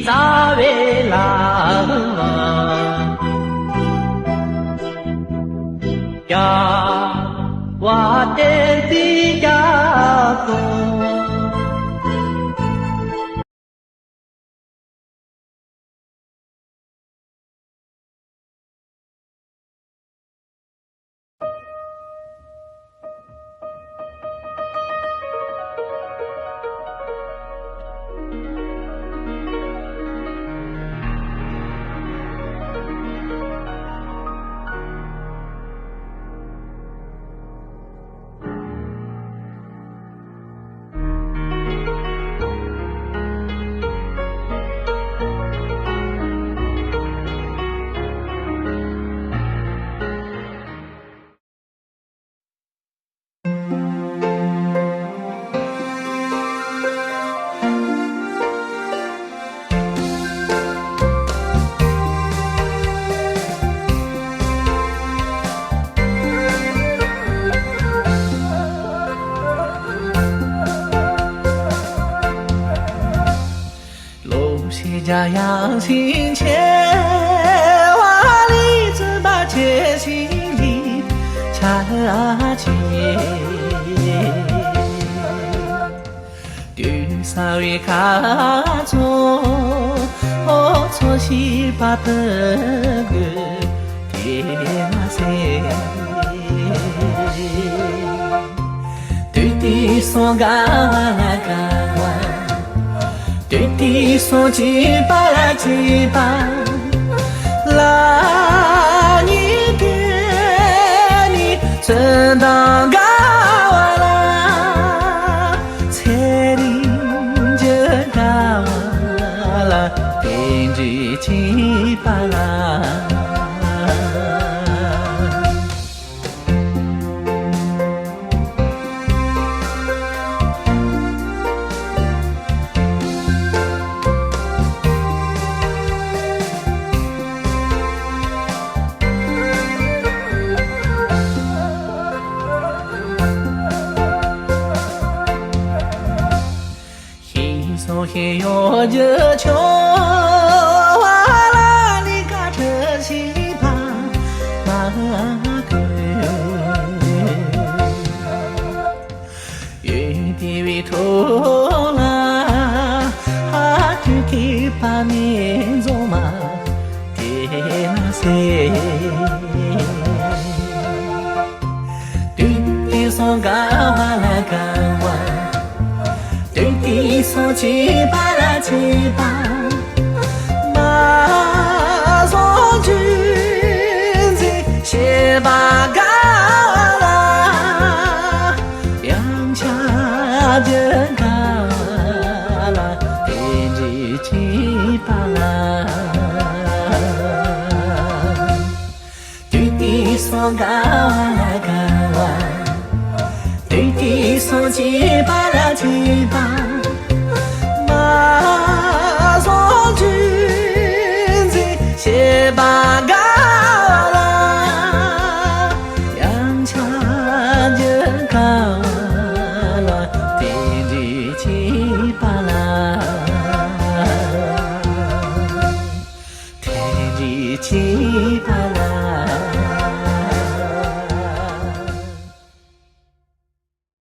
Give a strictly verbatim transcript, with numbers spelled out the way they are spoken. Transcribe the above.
ལྟ་བའི་ལམ། རྒྱལ་བ་བསྟན་འཛིན་རྒྱ་མཚོ། ལོ་ཤས་བརྒྱ་ཡང་ཞིང་ཆེ་བ་ལས་བརྩོན་པ་ཆེ་ཞིང་ལས་ཆ་ཆེ། དུས་གསར་བའི་ཁ་ཚོ་ཚོ་ཞིག་པ་དུ་དགོས་དེ་མ་ཟད། དུས་དེ་སོང་དགའ་བ་ལ་དགའ་བ། དུས་དེ་སོང་སྐྱིད་པ་ལ་སྐྱིད་པ། ལ་ཉིད་དེ་ནི་ཚོན་མདངས་དགའ་བ་ལ། ཚེ་རིང་རྒྱུ་དགའ་བ་ལ། དེ་འདྲའི་སྐྱིད་པ་ལ། ཤིང་སོགས་ཤིང་གཡོ་རྒྱུ་ཆུང་བ་ལ་ནི་དགའ་སྤྲོ་ཞིག་པ་མ་དགོས། ཡུལ་དེ་བའི་ཐོག་ལ་ཧ་ཐུག་གི་པ་མི་འཛོམས་མ་དེ་མ་ཟད། དུས་དེ་སོང་དགའ་བ་ལ་དགའ་བ། དུས་དེ་སོང་སྐྱིད་པ་ལ་སྐྱིད་པ། མ་བཟང་རྒྱུ་འཛིན་ཤེས་པ་དགའ་བ་ལ། ཡང་ཆ་རྒྱུ་དགའ་བ་ལ། དེ་འདྲའི་སྐྱིད་པ་ལ། དུས་དེ་སོང་དགའ་བ་ལ་དགའ་བ། དུས་དེ་སོང་སྐྱིད་པ་ལ་སྐྱིད་པ། མ་བཟང་རྒྱུ་འཛིན་ཤེས་པ་དགའ་བ་ལ། ཡང་ཆ་རྒྱུ་དགའ་བ་ལ། དེ་འདྲའི་སྐྱིད་པ་ལ། དེ་འདྲའི་སྐྱིད་པ་ལ།